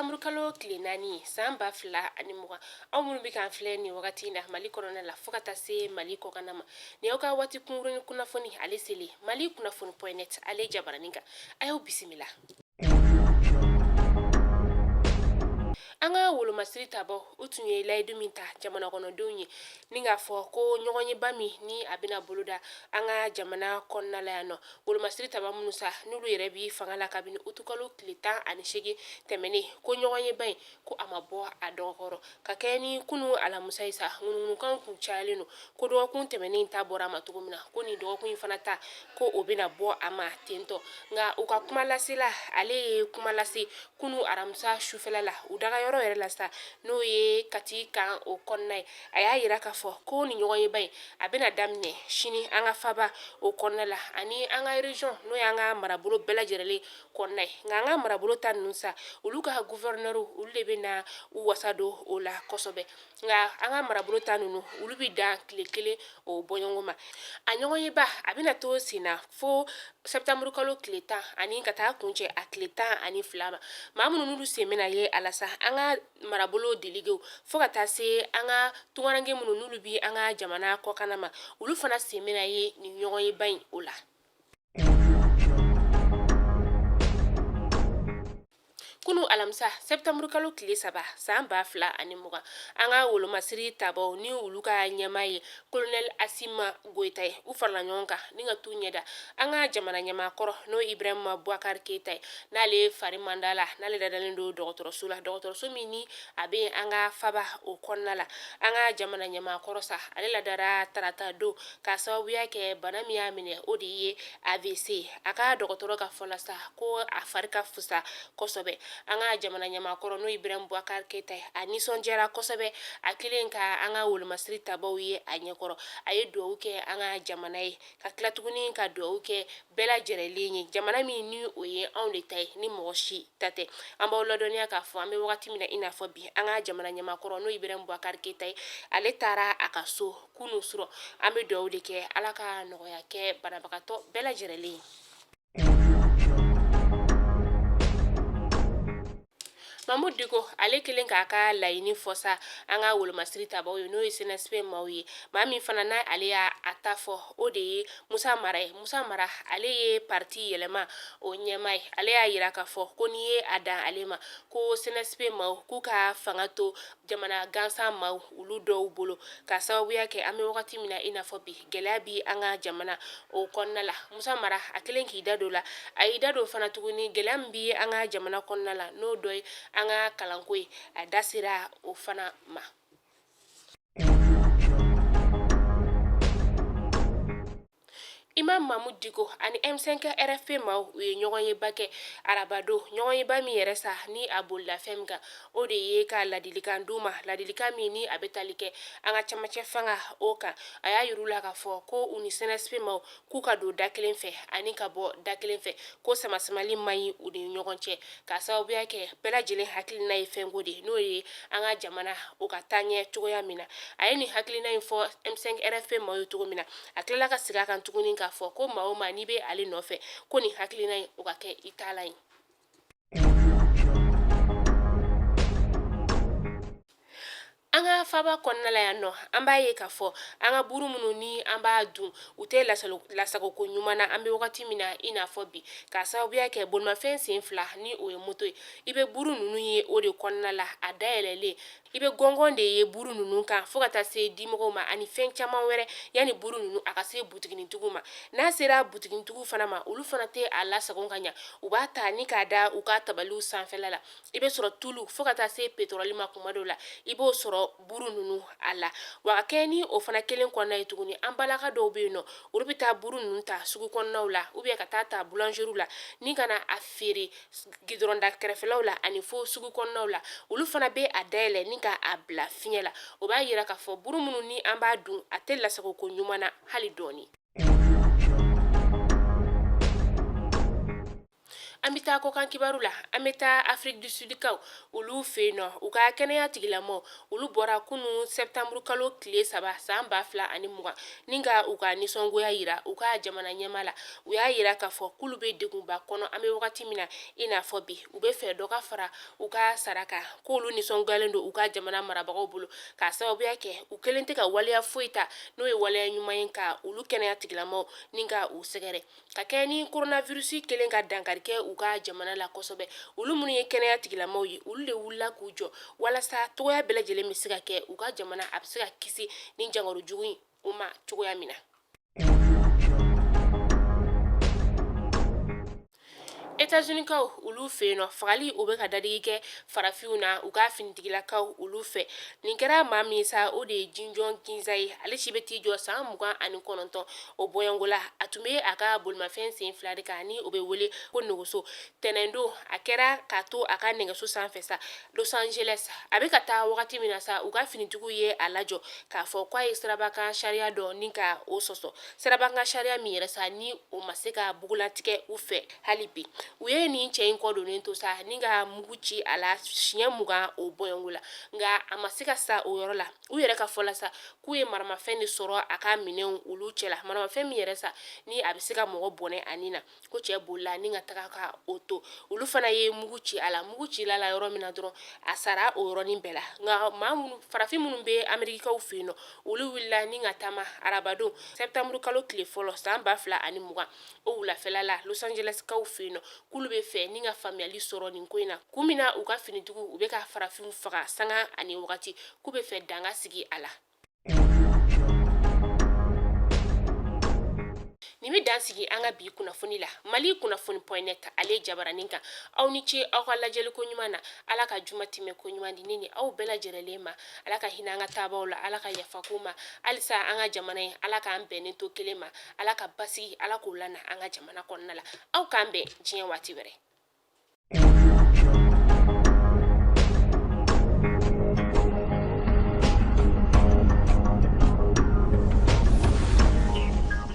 Septembre kalo tile 4 san 2020, aw minnu bɛ k'an filɛ nin wagati in na Mali kɔnɔna la fo ka taa se Mali kɔkanna ma, nin y'aw ka waati kunkurunnin kunnafoni ale selen Mali kunnafoni point net ale jabaranin kan. A y'aw bisimila. An ka wolomasiri tabaw u tun ye layidu min ta jamana kɔnɔdenw ye ni k'a fɔ ko ɲɔgɔnyeba min ni a bɛna boloda an ka jamana kɔnɔna la yan nɔ, wolomasiri taba minnu sa n'olu yɛrɛ bi fanga la kabini utukalo tile 18 tɛmɛnen, ko ɲɔgɔnyeba in ko a ma bɔ a dɔgɔkɔrɔ ka kɛ ni kunu alamisa ye sa. Ŋunuŋunukanw kun cayalen don ko dɔgɔkun tɛmɛnen ta bɔra a ma cogo min na, ko nin dɔgɔkun in fana ta ko o bɛna bɔ a ma tentɔ. Nka u ka kuma lasela, ale ye kuma lase kunu alamisa sufɛla la u dagayɔrɔ yɛrɛ la sa, n'o ye Kati kan o kɔnɔna ye. A y'a yira k'a fɔ ko nin ɲɔgɔnyeba in a bɛna daminɛ sini an ka faba o kɔnɔna la ani an ka région, n'o y'an ka marabolo bɛɛ lajɛlen kɔnɔna ye. Nka an ka marabolo ta ninnu sa, olu ka gouverneur olu de bɛna u wasa don o la kosɛbɛ. Nka an ka marabolo ta ninnu, olu bɛ dan tile kelen o bɔɲɔgɔn ma. A ɲɔgɔnyeba a bɛna to sen na fo septembre kalo tile 10 ani ka taa kuncɛ a tile 12 ma. Maa minnu n'olu sen bɛna ye a la sa, an ka marabolo déléguéw fo ka taa se an ka tunkaranke minnu n'olu bi an ka jamana kɔkanna ma, olu fana sen bɛna ye nin ɲɔgɔnyeba in o la. Kunu alamisa septembre kalo tile 3 san 2020, an ka wolomasiri tabaw ni olu ka ɲɛmaa ye colonel Assimi Goïta ye, u farala ɲɔgɔn kan ni ka t'u ɲɛda an ka jamana ɲɛmaa kɔrɔ, n'o Ibrahima Boubacar Keïta ye, n'ale fari man d'a la, n'ale dadalen don dɔgɔtɔrɔso la, dɔgɔtɔrɔso min ni a bɛ an ka faba o kɔnɔna la. An ka jamana ɲɛmaa kɔrɔ sa, ale ladara tarata don k'a sababuya kɛ bana min y'a minɛ, o de ye AVC. A ka dɔgɔtɔrɔ ka fɔ la sa, ko a fari ka fusa kosɛbɛ. An ka jamana ɲɛmaa kɔrɔ, n'o Ibrahim Boubacar Keïta ye, a nisɔndiyara kosɛbɛ a kɛlen ka an ka wolomasiri tabaw ye a ɲɛkɔrɔ. A ye dugawu kɛ an ka jamana ye, ka tila tuguni ka dugawu kɛ bɛɛ lajɛlen ye, jamana min ni o ye anw de ta ye, ni mɔgɔ si ta tɛ. An b'aw ladɔnniya k'a fɔ an bɛ wagati min na i n'a fɔ bi, an ka jamana ɲɛmaa kɔrɔ, n'o Ibrahim Boubacar Keïta ye, ale taara a ka so kunun surɔ. An bɛ dugawu de kɛ Ala ka nɔgɔya kɛ banabagatɔ bɛɛ lajɛlen ye. Mahmoud Dicko ale kelen k'a ka laɲini fɔ sa an ka wolomasiri tabaw ye, n'o ye CNSP maaw ye. Maa min fana n'a ale y'a ta fɔ, o de ye Musa Mara ye. Musa Mara, ale ye parti Yɛlɛma o ɲɛmaa ye. Ale y'a yira k'a fɔ ko n'i ye a dan ale ma, ko CNSP maaw k'u ka fanga to jamana gansan maaw olu dɔw bolo, k'a sababuya kɛ an bɛ wagati min na i n'a fɔ bi, gɛlɛya bi an ka jamana o kɔnɔna la. Musa Mara a kelen k'i da don la, a y'i da don fana tuguni gɛlɛya min bi an ka jamana kɔnɔna la, n'o dɔ ye an ka kalanko ye, a da sera o fana ma. Imam Mahmoud Dicko ani M5 RFP maaw, u ye ɲɔgɔnyeba kɛ arabadon. Ɲɔgɔnyeba min yɛrɛ sa ni a bolila fɛn min kan, o de ye ka ladilikan d'u ma, ladilikan min ni a bɛ tali kɛ an ka camancɛ fanga o kan. A y'a yir'u la k'a fɔ ko u ni CNSP maaw k'u ka don da kelen fɛ ani ka bɔ da kelen fɛ, ko samasamali man ɲi u ni ɲɔgɔn cɛ, k'a sababuya kɛ bɛɛ lajɛlen hakilina ye fɛnko de ye, n'o ye an ka jamana o ka taa ɲɛ cogoya min na. A ye nin hakilina in fɔ M5 RFP maaw ye cogo min na, a tilala ka segin a kan tuguni k'a fɔ ko maa o maa n'i bɛ ale nɔfɛ, ko nin hakilina in o ka kɛ i taalan ye. An ka faba kɔnɔna la yan nɔ, an b'a ye k'a fɔ an ka buru minnu ni an b'a dun, u tɛ lasagoko ɲuman na an bɛ wagati min na i n'a fɔ bi, k'a sababuya kɛ bolimafɛn sen fila ni o ye moto ye, i bɛ buru ninnu ye o de kɔnɔna la a dayɛlɛlen. I bɛ gɔngɔn de ye buru ninnu kan fo ka taa se dimɔgɔw ma ani fɛn caman wɛrɛ yanni buru ninnu a ka se butiginitigiw ma. N'a sera butiginitigiw fana ma, olu fana tɛ a lasago ka ɲa, u b'a ta ni k'a da u ka tabaliw sanfɛla la. I bɛ sɔrɔ tulu fo ka taa se pétrole ma, kuma dɔw la i b'o sɔrɔ buru ninnu a la. Wa ka kɛ ni o fana kelen kɔnɔna ye tuguni, an balaka dɔw bɛ yen nɔ, olu bɛ taa buru ninnu ta sugu kɔnɔnaw la ou bien ka taa ta boulangerie la ni ka na a feere gidɔrɔnda kɛrɛfɛlaw la ani fo sugu kɔnɔnaw la. Olu fana bɛ a dayɛlɛ ni ka a bila fiɲɛ la. O b'a yira k'a fɔ buru minnu ni an b'a dun, a tɛ lasago ko ɲuman na hali dɔɔni. An bɛ taa kɔkan kibaru la. An bɛ taa Afrique du Sud kaw olu fɛ yen nɔ. U ka kɛnɛya tigilamaw, olu bɔra kunun septembre kalo tile 3 san 2020 ni ka u ka nisɔngoya yira u ka jamana ɲɛmaa la. U y'a yira k'a fɔ k'olu bɛ degunba kɔnɔ an bɛ wagati min na i n'a fɔ bi. U bɛ fɛ dɔ ka fara u ka sara kan, k'olu nisɔngoyalen don u ka jamana marabagaw bolo k'a sababuya kɛ u kelen tɛ ka waleya foyi ta, n'o ye waleya ɲuman ye ka olu kɛnɛya tigilamaw ni ka u sɛgɛrɛ ka kɛ ni coronavirus kelen ka dankari kɛ u ka jamana la kosɛbɛ. Olu minnu ye kɛnɛya tigilamaw ye, olu de wulila k'u jɔ walasa cogoya bɛɛ lajɛlen bɛ se ka kɛ u ka jamana a bɛ se ka kisi ni jangaro jugu in o ma cogoya min na. États-Unis-kaw olu fɛ yen nɔ, fagali o bɛ ka dadigi kɛ farafinw na u ka finitigilakaw olu fɛ. Nin kɛra maa min sa, o de ye Jinjɔn Ginza ye. Ale si bɛ t'i jɔ san 29 o bɔɲɔgɔnko la. A tun bɛ a ka bolimafɛn sen fila de kan, ni o bɛ wele ko nɛgɛso. Tɛnɛndon a kɛra k'a to a ka nɛgɛso sanfɛ sa Los Angeles, a bɛ ka taa wagati min na sa, u ka finitigiw ye a lajɔ k'a fɔ k'a ye sirabakan sariya dɔ ni ka o sɔsɔ, sirabakan sariya min yɛrɛ sa ni o ma se ka bugulatigɛ u fɛ hali bi. U ye nin cɛ in kɔ donnen to sa ni ka mugu ci a la siɲɛ 20 o bɔɲɔgɔnko la, nka a ma se ka sa o yɔrɔ la. U yɛrɛ ka fɔ la sa k'u ye maramafɛn de sɔrɔ a ka minɛnw olu cɛ la, maramafɛn min yɛrɛ sa ni a bɛ se ka mɔgɔ bɔnɛ a ni na. Ko cɛ bolila ni ka taga ka o to. Olu fana ye mugu ci a la. Mugu cila la yɔrɔ min na dɔrɔn, a sara o yɔrɔnin bɛɛ la. Nka maa minnu, farafin minnu bɛ Amerikikaw fɛ yen nɔ, olu wulila ni ka taama arabadon septembre kalo tile fɔlɔ san 2020 o wulafɛla la Los Angeles kaw fɛ yen nɔ, k'olu bɛ fɛ ni ka faamuyali sɔrɔ nin ko in na, kun min na u ka finitigiw u bɛ ka farafinw faga sanga ani wagati, k'u bɛ fɛ dan ka sigi a la. Nin bɛ dan sigi an ka bi kunnafoni la Mali kunnafoni point net ale jabaranin kan. Aw ni ce aw ka lajɛliko ɲuman na. Ala ka juma tɛmɛ ko ɲuman di ne ni aw bɛɛ lajɛlen ma. Ala ka hinɛ an ka taabaw la, Ala ka yafa k'u ma. Halisa an ka jamana in, Ala k'an bɛnnen to kelen ma. Ala ka basigi, Ala k'o lana an ka jamana kɔnɔna la. Aw k'an bɛn diɲɛ waati wɛrɛ.